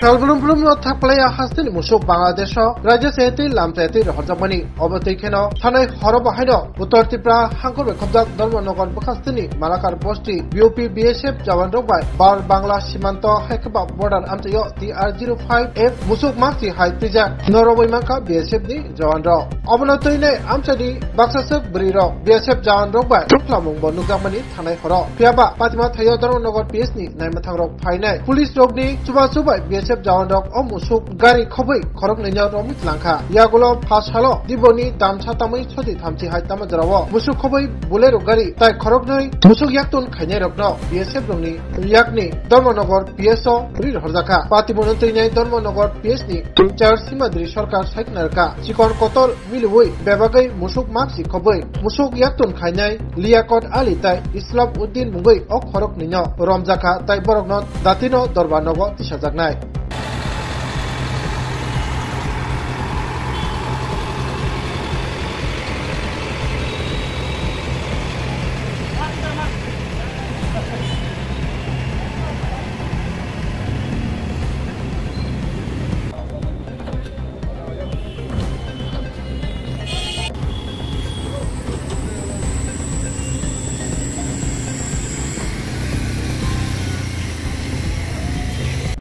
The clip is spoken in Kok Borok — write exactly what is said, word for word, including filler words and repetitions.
Salbrum brum no thakpalai a hasteni musuk Bangladesh o raijase tei lamchai tei rohorjakmani. Obo tei kheno thanai horo bahaino Uttar Tripura hangkhor bai khobjak Dharmanagar bwkhasteni Malakar bosti B O P B S F jawan rok bai Bar Bangla simanto hai khe ba border amchaio T R zero five F musuk maksi hai twijak noroboi mankha B S F ni jawan rok. Obono twi nai amchani baksa swk bwrwi rok B S F jawan rok bai thuklamung bo nukjakmani thanai horo. Phiya ba Patima thaio Dharmanagar P S ni naimwthang rok phainai police rok ni chubachu bai B S F jawan rok o musuk gari khobwi khoroknwi no romwi tlangkha. Yagulo pha salo Diboni damsa tamwi soti thamchi hai tamo jorao musuk khobwi Bolero gari tai khoroknwi musuk yaktun khainai rokno B S F rokni yakni Dharmanagar P S o ri rohorjakha. Patimono twinai Dharmanagar P S ni in charge Simadri Sarkar saikna rwkha. Chikon kotol miliwi bebagwi musuk maksi khobwi musuk yaktun khainai Liakot Ali tai Islam Uddin mungwi o khoroknwi no romjakha tai borokno datino dorbar nogo tisajaknai.